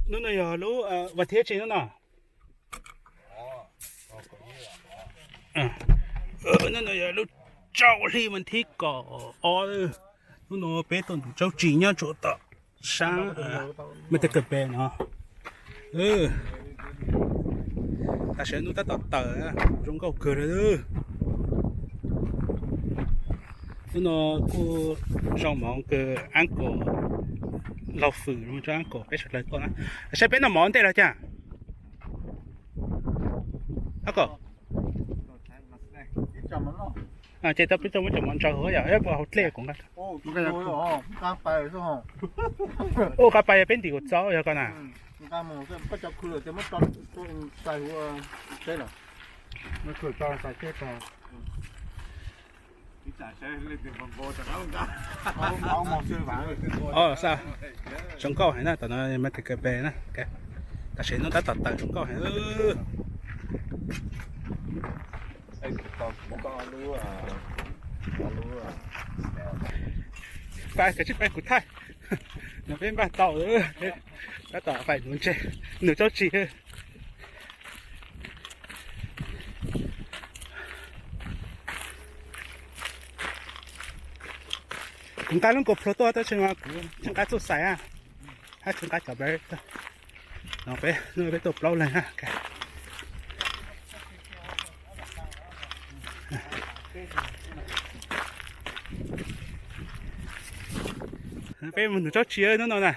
Hnub no yog lub vas thib tsib hnub no. Hnub no yog lub rau hli vas thib kaum ob. Hnub no peb tuaj nws tsaub tsis nyob tsuas tom sab Mexico Bay no. Tam sim no hnub tab tom tawm, zoo nkauj kawg li. Hnub no kuj zoo mov kawg, ab kaum laug fwm zoo tso, ab kaum peb sawv daws tuaj na. Saib peb noj mov ntej los cas? Ab kaum, ces tau peb tau muab cov mov ntsaws hauv yom, ib puas hauv dlej kuv nqa. Ua qab pais yog peb ntim kuv txob yog koj na. Zoo nkauj heev na, tom no mas tes kaw pe na. Tam sim no tab tom tawm zoo nkauj heev. Pais kav tsij pais kuv thaij, no peb npaj tau, tab tom pais nuv ntses, nws tsaub tsis. Kuv nqa lub GoPro tuaj tab sis mas kuv tsis nqa txuj xais, hab tsis nqa cov, no peb tuaj plaub leeg. Peb mus nws tsaub tsis hnub no na.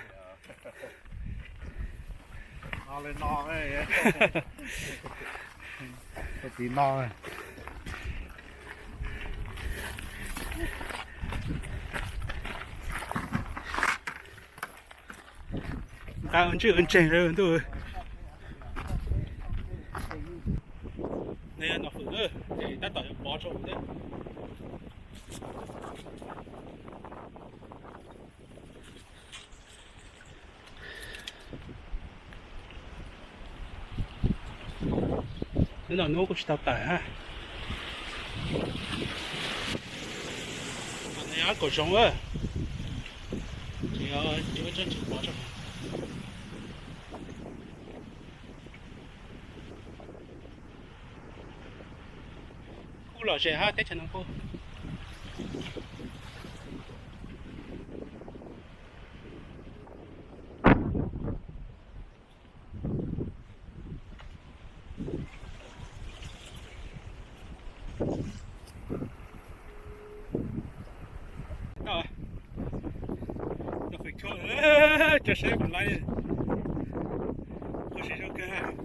Nqa ntswj ua ntseeg ntuj. Nws yog nom fwm, ces tab tom yuav pov rau thiab. Hnub no hnub kuj tsis tau tawm hab. Yog kaum zoov, ces tsis pov rau. Kuj lom zem hab teb chaws no kuj. Cov saib kuv laib, kuj siv zoo kawg.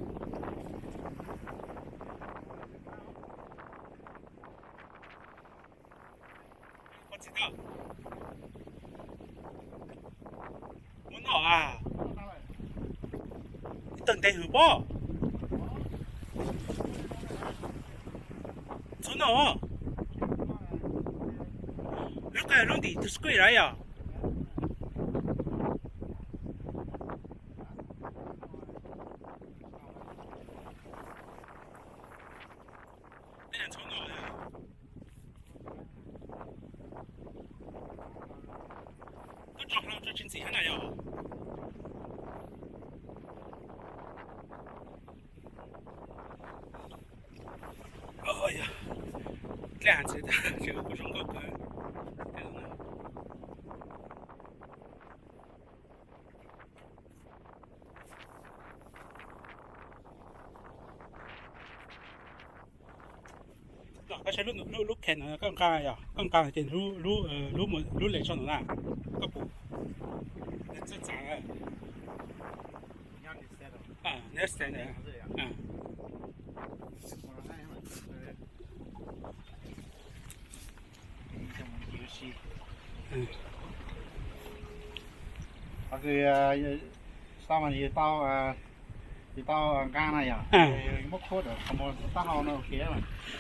Muab noj a, ib tug ntev hwv pob. Txhob noj, lub qab lub ntim tus squid lawm yom. Koj tso hlau tso tsis ntxim hab na yom. Dlej has ntxiv tas, kuv zoo nkauj kawg. Koj saib lub, lub, lub khees no koj nqa yom, koj nqa ces lub, lub le tso no na, koj pum txaj txav.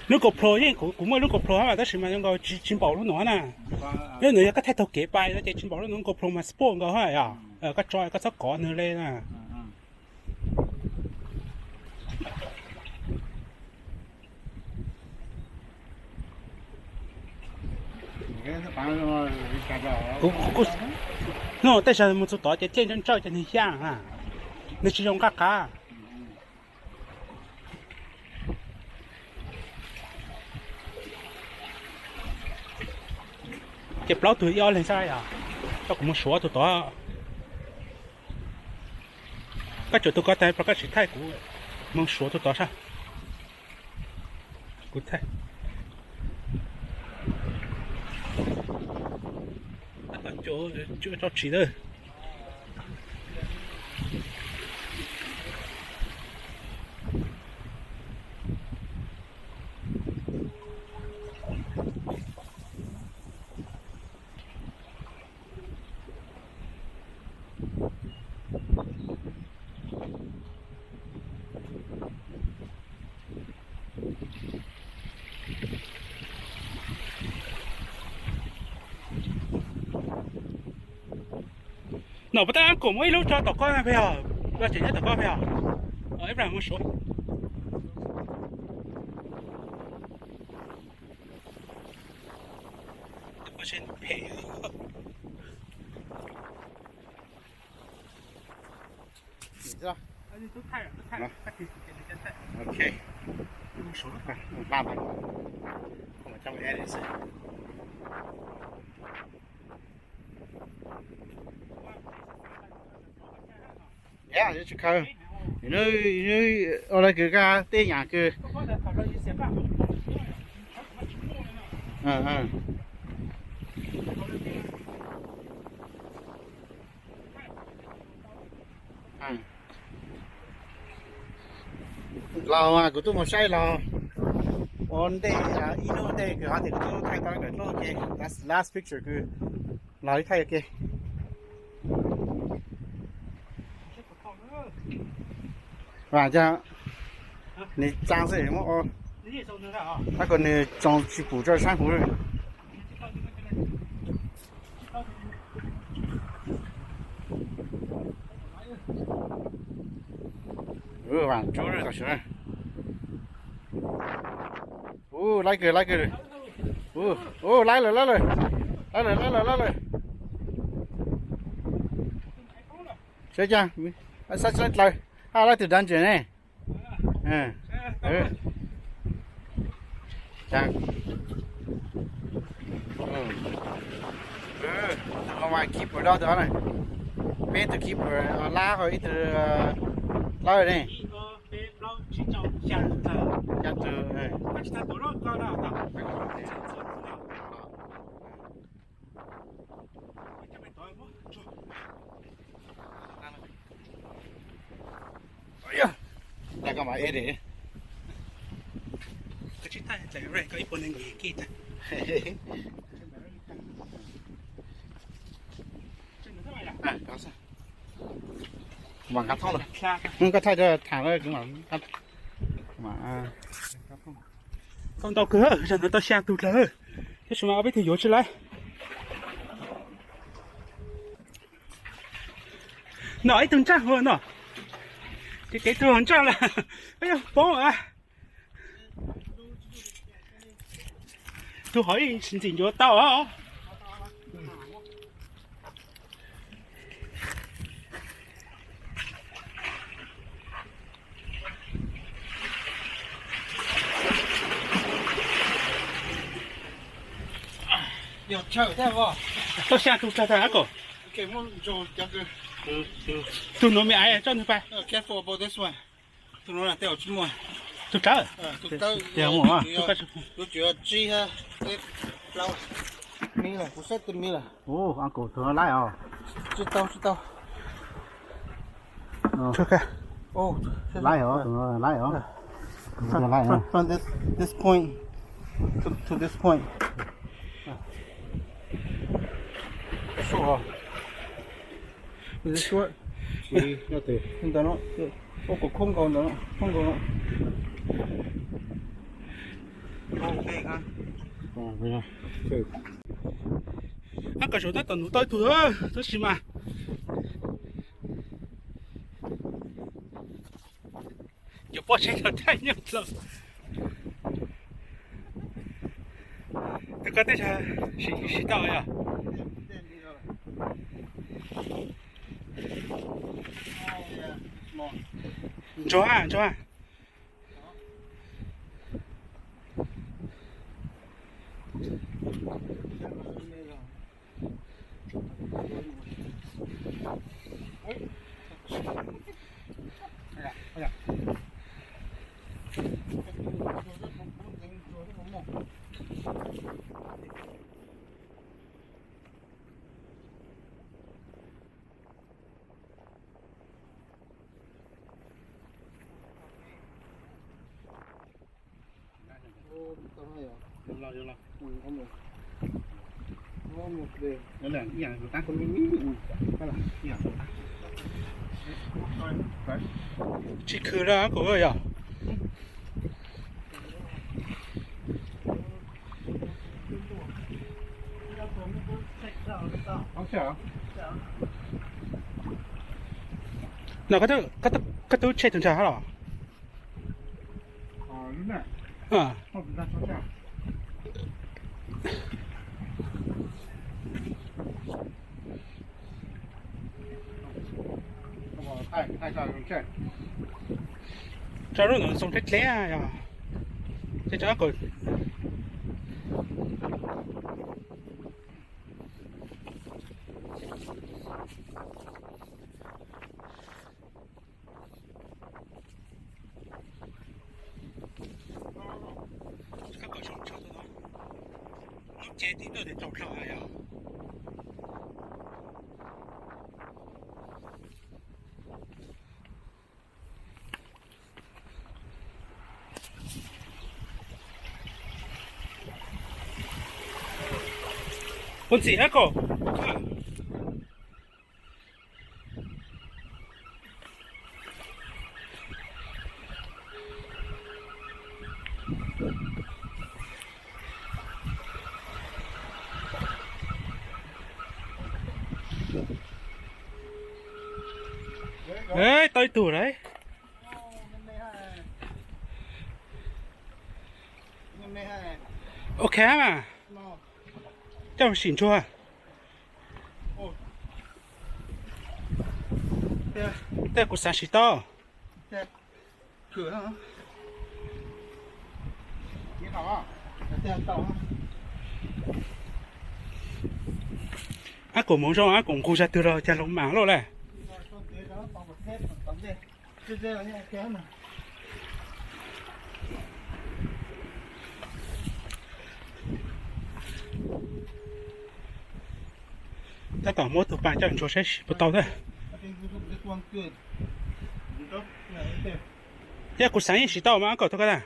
Lub GoPro yeej, kuv muaj lub GoPro hab mas tab sis mas zoo nkaus tsis npaum lub nuav na. Lub nuav yog koj thaij taug kev pais no ces tsis npaum lub nuav, GoPro mas sport nkaus hab yom. Koj tso koj txhob kov nws le na. Kuv, kuv, no tej zag mus txug tod ces dlej ntsawj ntsawj ces nws yaj na. Nws tsis zoo nqaj qab. Ces plaub tug ib ob leeg xwb yog. Coj kuv mus suav tus tod. Koj tsuam tus ko tas, koj tsis thaij kuv mus suav tus tod sab. Kuv thaij. Tso tsis lawm. Nom puas tab, kuv muab ib lub tso tom koj peb os, los tseem nyob tom koj peb os. Ib pliag mus suav. Ua li kws koj tej yam kws los mas kuv tuaj mus saib los ua ntej, ib hnub ntej kws hov tias kuv tuaj thaij tau ntawm dlub ke, last picture kws los ib thaij ke. Vam cov nws tsaa xwb muab ua, tab kom nws tsoos tsis pum rau sab huv. Vam tsub tam sim. Ub, laib kawg, laib kawg. Ub, laib lawm, laib lawm. Laib lawm, laib lawm, laib lawm. Saib cas, saib tsis laib dlaws. Hab laib tus danger ne. Tus no mas keeper do tus na. Peb tug keeper lab ho ib tug lawb ne. Xya tug. Tag koj mam ev de. Mas nqa thoob lawm. Koj thaij rau tham lawm kuv mam. Tau ntau kawg, zaum no tau xya tug dlawg, tab sis mas ob peb tug yuav tsis laib. No ib tug ntsaj huv no. Ces kev tug ntsaj lawm. Peb yuav poob a. Tug hov ib sim ntxim ncuav tau os. Tau xya tug tag tag ab kom. Tug nuav me aiv tso nwg pais. Tug rawv. Ub, uncle, tug no laib os. Laib os, laib os. From this, this point to, to this point. Short. Is it short? Ntawm no, ua kom khoob nkaus ntawm no, khoob nkaus no. Ab, koj zaum tab tom nuv tau ib tug, tab sis mas cov pob zeb no thaij nyuaj dlhau. Tus ko tej zag siv tau yog. Ntsuag, ntsuag. Tsis khwv lawm kuv yog. No, koj twb tshem tus ntshav hab los? Tso lub ntawd zoo dleb dleb, ces tso kom Koj kom zoo tshaj tus no, lub cev tib tuaj tias tsaus dlawg yog. Ua ntxim ab kom. Tau ib tug lawm. Ok mas, coj sim ntsuag. Tej kuv xav sim tau. Ab kom mus zoo, ab kom nqus zag twg los cas los mam loj lawm. Tab tom muab tus pas coj ntsuag saib sim puas tau thiab. Yog kuv xav yeej sim tau mas, kom tau koj tag.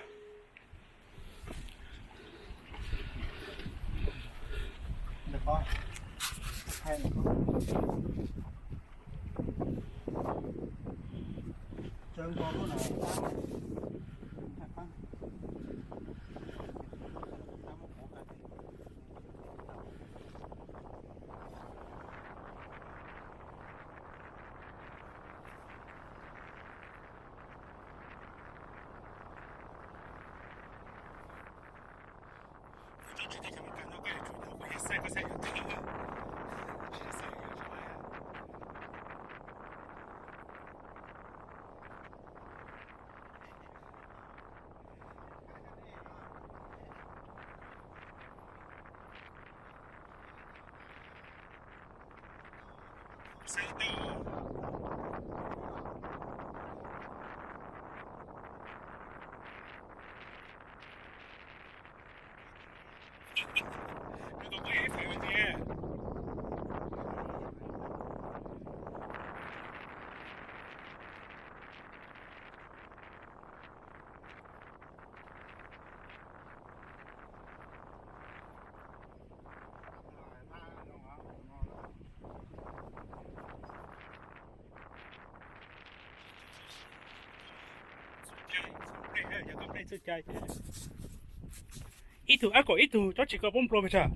Ib tug ab kom ib tug tsob tsis koj poob nplua pes tsawg.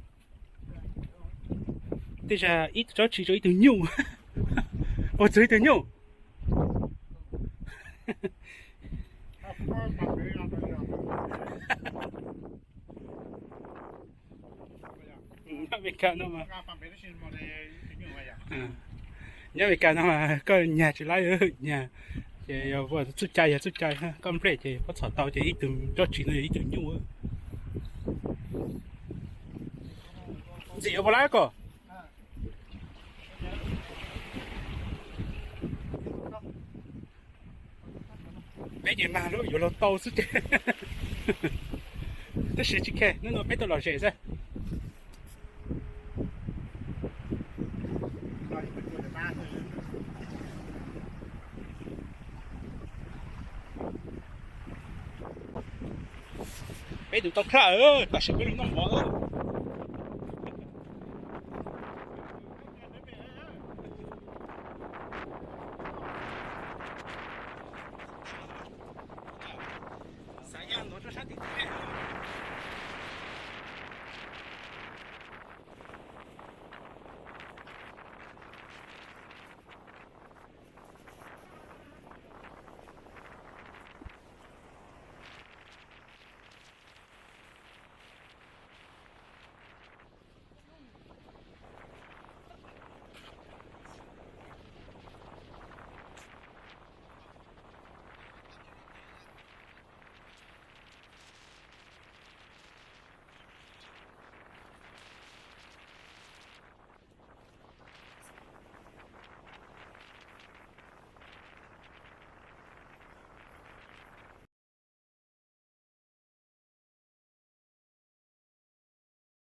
Tej zag ib tug tsob tsis rau ib tug nyuj. Ua txug ib tug nyuj. Nyob Amelikas no mas, nyob Amelikas no mas koj nyag tsis laib, nyag Ces yog txuj cai, yog txuj cai, koj nplej ces pob txhom tau ces ib tug tsob tsis no yog ib tug nyuj. Ntxim yuav puas laib ko? Peb ces mag lub yuav luag tau xwb ces, tab sis tsis khe, hnub no peb tuaj lom zem xwb. Peb tus tau khav, tam sim peb los noj mov.